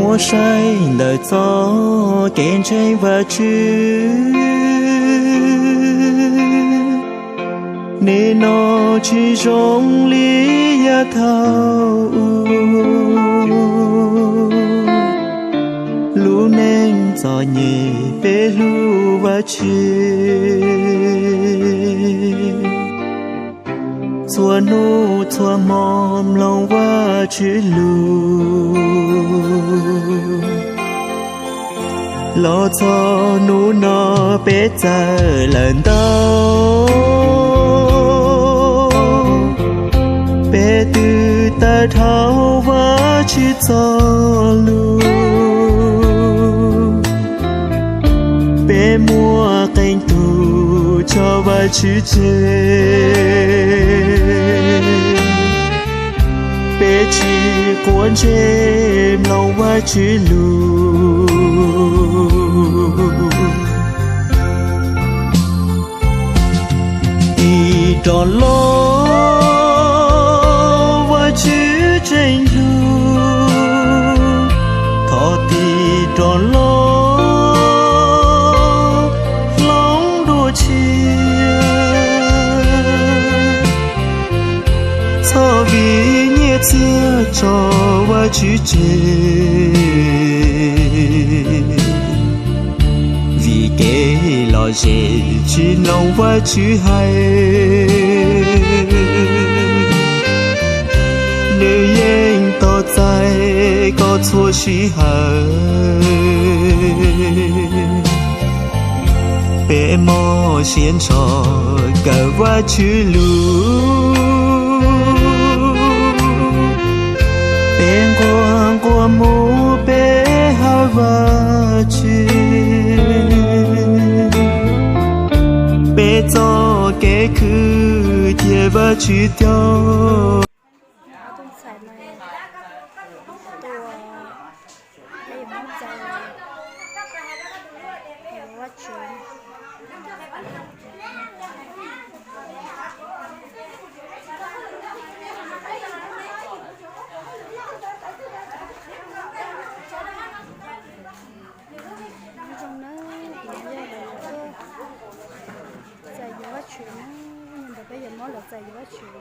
Muab saib ntawm txoj kev ntseeg Vajtswv, nim no tsis zoo li yav thaum ub. Lub neej txom nyem peb hlub Vajtswv, txhua hnub txhua hmo mloog Vajtswv lus. Los txog hnub no peb txawm lawm ntau, peb twb tawm dhau Vajtswv txoj lus. Peb muaj qee tus tso Vajtswv tseg, peb tsis quav ntsej mloog Vajtswv lus. Tim rov los Vajtswv tseem hlub, thov tim rov los hloov dua tshiab. Txhob vim nyiaj txiag tso Vajtswv tseg, vim kev lom zem tsis mloog Vajtswv hais. Nws yeej tos txais koj txhua sij hawm. Peb mob siab ntso kawm Vajtswv lus, peb nquag nquag mus peb hawm Vajtswv, peb txoj kev khwv cia Vajtswv coj. Ob tug ntxhais no tua, peb yuav muab txais yuav Vajtswv. Nyob zoo na, kuv yog lawv yuav tuaj txais yuav Vajtswv na, yog ntawd peb yuav muab lawv txais yuav Vajtswv.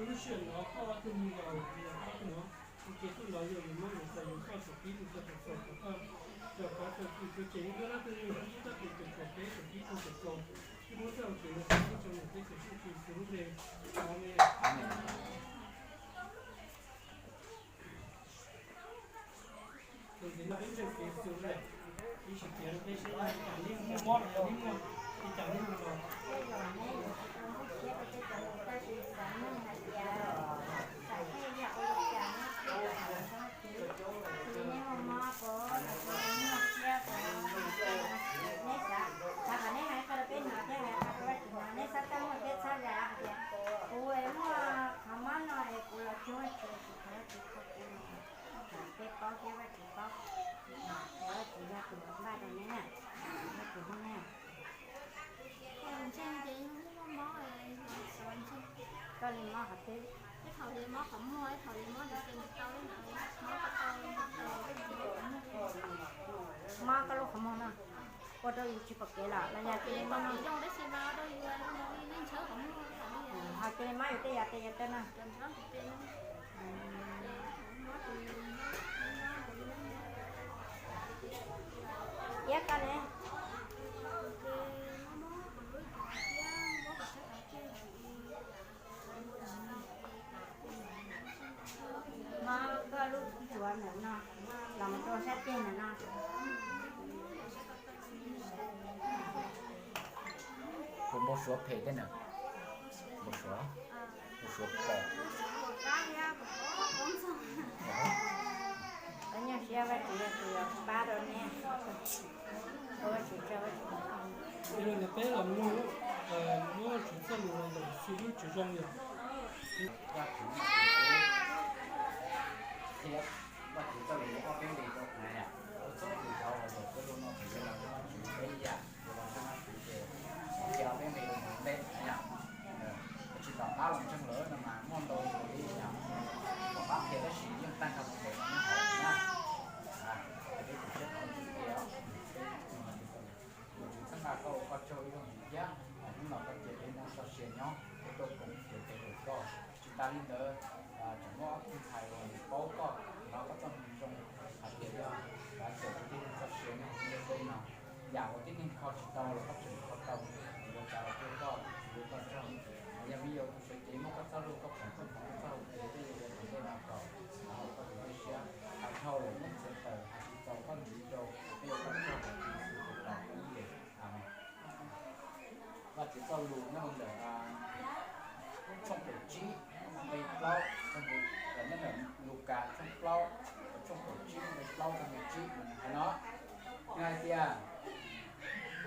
Lub sij hawm no koj ob tug mus los, koj ob tug no, tus ces tuaj los yog yus muab yus txais yus koj txuas pib tus txog txog txog koj, txog koj txog tus txog ces yus muab ob tug yus muab txoj kev txuas txog peb txuas pib txog txog, yus muab txoj kev no txog txog txog txog txog txog txog txog. Tus ntawd no peb ntseeg kev xwb, ib sim tias peb saib cas nej muaj mob los nej muaj, ib cas nej muaj los. Neb muaj mob puas, neb muaj siab puas, neb xav, xav kom neb hais qhia rau peb hnov thiab hais qhia rau Vajtswv hnov, neb txhob txaj muag peb txhob zam hais tias kuv muaj qhov mob no es kuv los cuag Vajtswv, tsis thov Vajtswv txog kuv no, peb paub thiab Vajtswv paub, thov Vajtswv yog tus npaj rau neb na, Vajtswv hlub neb. Koj li mob qhov twg? Mob koj lub qhov muag no, ua rau yus tsis pom kev los los yog cia li mob no? Ho cia li mob yus tej yam tej yam tej no. Iab koj ne? Mob koj lub cuav ntawm no los mus rau sab ceg ntawm no. Tus npau suav phem tej na, npau suav, npau suav phem. Koj nyuaj siab Vajtswv yog tus pab rau nej. Ua Vajtswv tsaug, Vajtswv. Ib los ntawm peb los mloog, muab Vajtswv txoj lus los ntawm xws lub tsev zoo yog Vajtswv txoj lus ob peb nqe rau na yom, txhua tus cov uas zaum koj lub no txawm yuav los rau Vajtswv peb ib yam, yuav los rau Vajtswv ces qhia ob peb nqe rau ntawm ntej na yom. Tsis tom qab los ntseeg lawm no mas muaj ntau li yom, tom qab qhia tab sis yeej tag nrho tus nqe no nyob hauv na. Peb tus siab thov Vajtswv qhia, Vajtswv txhawb nqa koj ua koj tsaug ib zaug ntxiv thiab, hnub no koj cia peb muab txoj sia nyob, peb tuaj koom kev tes hauj lwm koj, tsis tas li ntawd, tseem muaj ob tug ntxhais uas nws paub koj, hnov koj txoj moo zoo hais tias yog kav caum kwv tij neej txoj sia nyob hauv lub ntiaj teb no. Yam uas tib neeg kho tsis tau los koj tseem kho tau, yuav cas los cuag koj, yuav koj tsaug. Yog me nyuam tus sawv cev muab koj txoj lus koj foom koob hmoov koj txoj hau kev tej yam tom ntej no kom hnov koj tus dej siab, hais dhau lawm muab txiav taws hais tsis txaus koj ntxiv rau, peb ua koj tsaug Vajtswv Yexus Khetos peb lub npe. Amees. Vajtswv txoj lus nyob hauv ntawm tshooj kaum tsib nqe plaub, nyob ntawm Lukas tshooj plaub, tshooj kaum tsib nqe plaub rau nqe tsib, nws hais no, nws hais tias,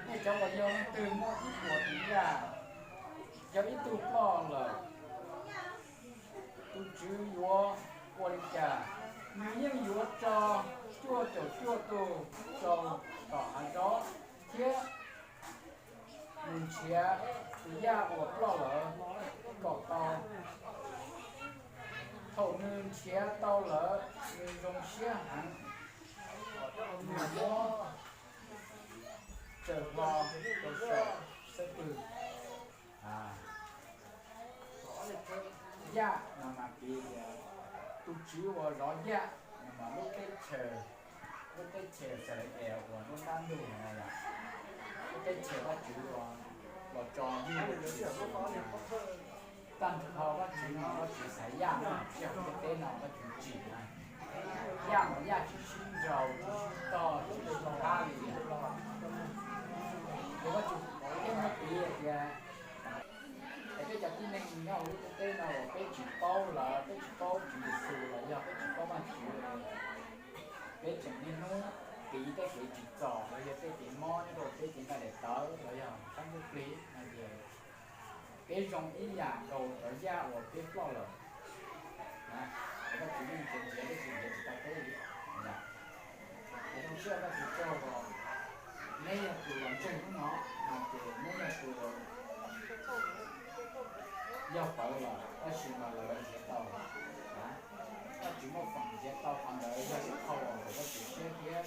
nej cov uas yog leej twg muaj ib puas tus yaj, yog ib tug ploj lawm, tus tswv yuav ua li cas? Nws yeej yuav tso cuaj caum cuaj tug rau tom hav zoov thiab mus nrhiav tus yaj uas ploj lawm kom tau. Thaum nws nrhiav tau lawm, nws zoo siab heev, nws muab tsaws hlo rau saum xub pwg. Yaj no mas piv tias tus tswv uas zov yaj no mas lub teb chaws, lub teb chaws Xalais Es uas nruab nrab ntug no yom, lub teb chaws Vajtswv uas los tso yug Yexus, tag nrho Vajtswv no Vajtswv xaiv yaj no tsis yog ntiaj teb no Vajtswv tsim na. Yaj mas yaj tsis sib nraus, tsis sib tog, tsis sib thab li. Ces Vajtswv thiaj muab piv tias, es peb cov tib neeg nyob hauv lub ntiaj teb no uas peb tsis paub lawm, peb tsis paub Tswv Yexus los yog peb tsis paub Vajtswv, peb tseem niaj hnub tiv tej kev tsim txom los yog tej kev mob nyob rau peb cev nqaij daim tawv los yog sab ntsuj plig no ces peb zoo ib yam nkaus cov yaj uas peb ploj lawm. Ces Vajtswv yeej tseem nrhiav, Vajtswv nrhiav tsis tau peb li. Ces zoo siab Vajtswv tsaug uas neb yog tus los ntseeg hnub no, ces neb yog tus yog pawv lawm tab sis mas lawv nrhiav tau. Vajtswv muaj feem nrhiav tau qhov ntawd yog ib qho uas ntawm Vajtswv siab thiab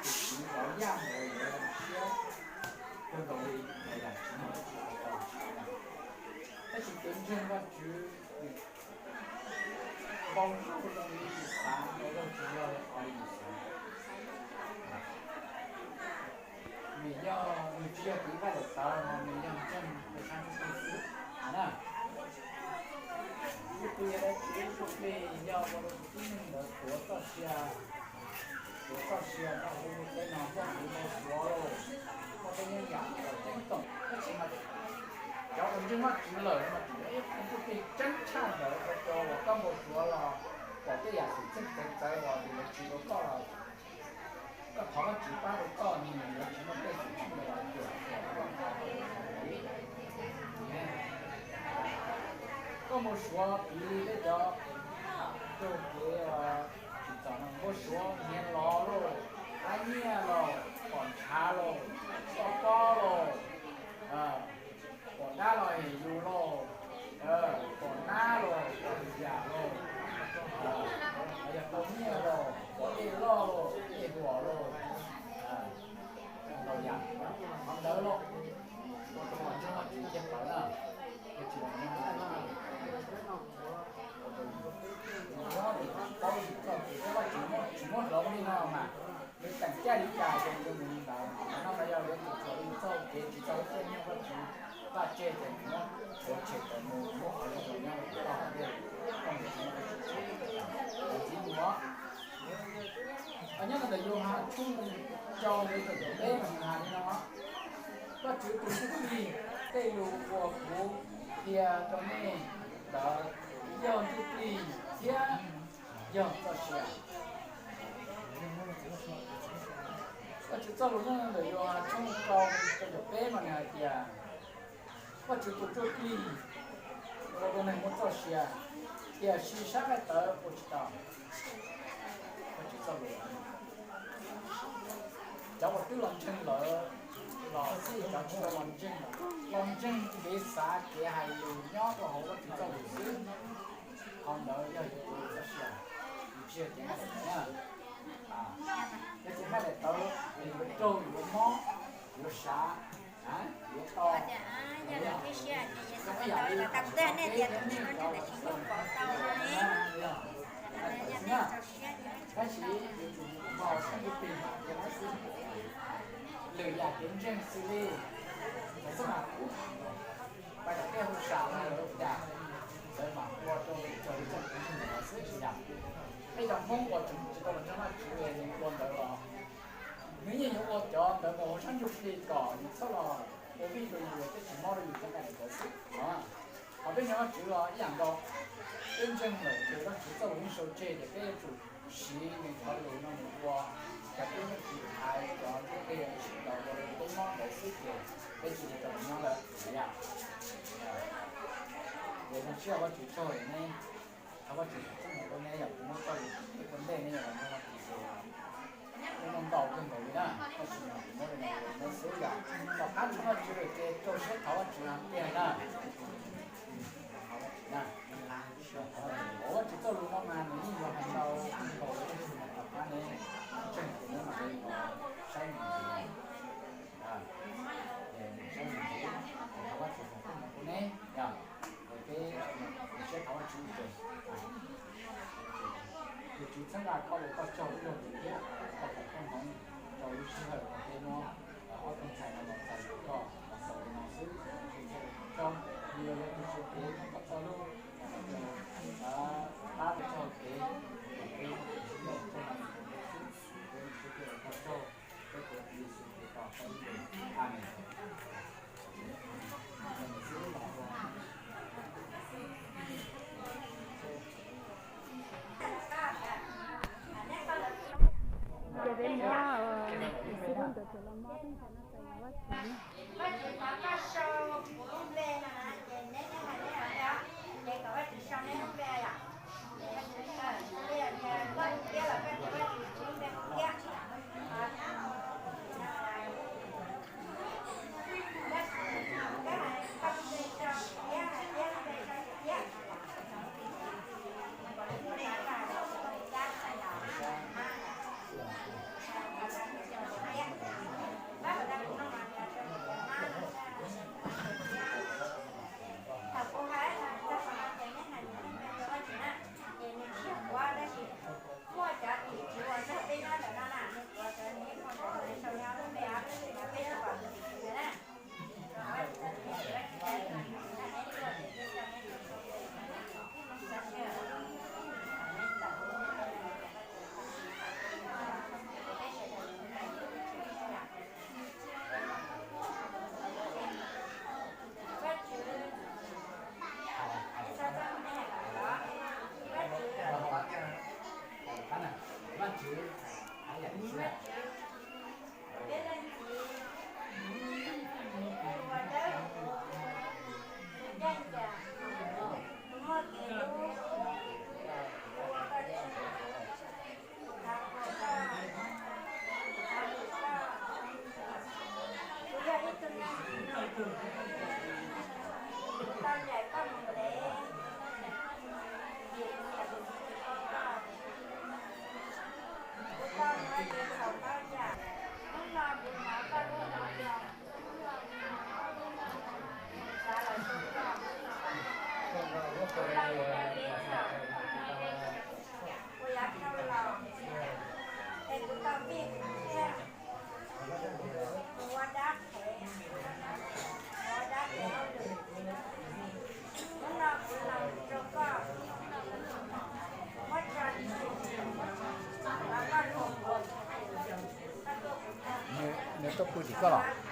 tus tswv zov yaj ntawd yuav zoo siab kawg nkaus li, yam tsis muaj dab tsi tau. Tab sis kev ntseeg Vajtswv npaum nkaus zoo li yus xav, npaum nkaus tsis yog li qhov yus xav. Nws yog, nws tsis yog kev nqaij daim tawv, nws yog ntseeg rau sab ntsuj plig xwb na. Ib tug yog dab tsi, ib tug plig yog ua rau tus tib neeg ntawd tuav txoj sia, tuav txoj sia rau hauv lub ntiaj teb no, muaj kev npau suav lauj, muaj tej yeeb yam uas ceeb toom. Tab sis mas cov uas ntseeg Vajtswv lawm no mas tseem yog ib tug ntsuj plig tseeb tshaj ntawd, ua rau uas koj npau suav los pom tej yam xwm txheej txawv txawv los yus yuav tsis ua koj los koj thov Vajtswv pab rau koj, nws yuav tsis muaj tej xwm txheej los cuam koj. Koj npau suav piv li peb cov raug kev tsim txom no, npau suav hniav lov lauj, qab nyiaj lauj, pom ntshav lauj, pom pob lauj, pom dab los hem yus lauj, pom nab lauj, pom lwm yam lauj, yog tau nyiaj lauj, pom dej loj lauj, dej huam lauj, ntau yam. Qhov ntawd lauj, ua rau ntseeg Vajtswv cia pawv na, yog tsis los ntseeg Vajtswv, ua rau yus nyob yus tsis paub yus txoj kev, Vajtswv tsis muab hloov li no mas nws teem caij li cas ces nws yuav mus li ntawd. Qhov no mas yog yuav tsum txuam yus txoj kev tsis tau ib txoj nyoog Vajtswv vaj tseg ces nws muab rhuav tshem tawm mus, muab qhov zoo los nyob rau koj hauv ntej, koj mus tsis muaj dab tsi tshem. Ntxiv mus os, nyob rau ntawm Yauhas tshooj rau nqe kaum peb mas nws hais li no: Vajtswv tus ntsuj plig, tej lus uas kuv qhia rau nej ntawd yog ntsuj plig thiab yog txoj sia. Vajtswv txoj lus nyob ntawm Yauhas tshooj rau nqe kaum peb mas nws hais tias, Vajtswv tus ntsuj plig ua rau neeg muaj txoj sia, tiam sis sab nqaij tawv ua tsis tau. Vajtswv txoj lus, cov uas twb los ntseeg lawm los xij, cov tsis tau los ntseeg, los ntseeg kev xav kev hais lus nyob rau hauv Vajtswv txoj lus xwb, qhov ntawd yog yus tus txoj sia, yus tsis yog cev nqaij daim tawv na. Yog cev nqaij daim tawv es yuav raug, yuav mob, yuav sav, yuav to, zoo ib yam li cov uas tsis tau ntseeg, cov uas tsis tau ntseeg na. Tab sis yuav tsum nkaus sab ntsuj plig mas yog xwb, lwm yam kev ntseeg xws li cov xab mas kub, pais tom tej hauj sam no los ua cas, lawv mam ua rau raws li txoj kev ntseeg ntawd xwb tsis yam. Peb cov Hmoob uas tseem tsis tau los ntseeg Vajtswv es nws ua ntawd los nws yeej yuav ua cov ntawd mus hauv sab ntsuj plig kom nws txhob los ua vij rau yus thiab tsis mob rau yus cov nqaij daim tawv xwb no. Qhov peb ntseeg Vajtswv los ib yam nkaus, peb ntseeg lawm ces Vajtswv txoj lus yeej sau tseg ces peb yuav tsum siv nws cov lus no mus ua, cov peb muab tiv thaiv cov ntiaj teb tsis tau ua rau peb mob ntawd xwb ces peb cia li tau nyob lawm yom. Ces zoo siab Vajtswv tsaug neb, thov Vajtswv foom koob hmoov rau neb yom, kuv muab txoj lus ua ntej neb yom, los nyob no kuv ces muaj ntau kawg nkaus li na, tab sis mas kuv muab rau neb xwb yom. Tom qab tsis muaj Vajtswv lawm ces rau siab thov Vajtswv heev tiag na. Thov Vajtswv na. Ua Vajtswv txoj lus no mas nws yeej yuav hais tau nkaus li tab sis mas tom qab neb ntseeg ces neb mam li saib nws ntxiv, saib nws ntxiv, thov Vajtswv foom koob hmoov rau neb yom. Ces peb siab thov Vajtswv ib teg. Tus Tswv txhawb nqa koj los koj tsaug ib zaug ntxiv thiab koj foom koob hmoov rau lub sij hawm uas peb muab ob tug ntxhais no los txais rau koj los xaus li no xwb. Tsaug, yog yog tus Tswv kev koj txoj lub, pab rau txoj kev, peb txoj kev xwb, peb Tswv kev koj tsaug, peb tuav Tswv Yexus Khetos koj lub npe. Amees. Ces peb muab xib lub ntawd tsuas los mob teeb ntais no txais Vajtswv. Vajtswv thov koj sau kuv lub npe no na, ces neb, neb hais neb hais thiab, ces kom Vajtswv sau neb lub npe yom. Ces Vajtswv, koj thiab los koj ces Vajtswv sau lub npe thiab. Ua cas kuv muaj kev hlub, kuv ua koj tsis hlub, kuv thov kuv koj, kuv thov kuv koj, kuv yog ib tug neeg tsis hlub, kuv tau ncaim koj mus ntev, vim kuv niam kuv txiv tsis hlub koj. Kuv tau hnov kev txhaum ntau yam, hnub no kuv hnov koj lub npe, xav los xyuas koj, kuv tau hnov kev txhaum, kuv yuav dhau los, es kuv tau npij kuv thiab, kuv ua dab qhev, kuv ua dab qhev hauj lwm, hnub no kuv los rau koj, kuv muab tso, los koj lub, koj tuaj kuv tag, nws tuaj pw tim koj los.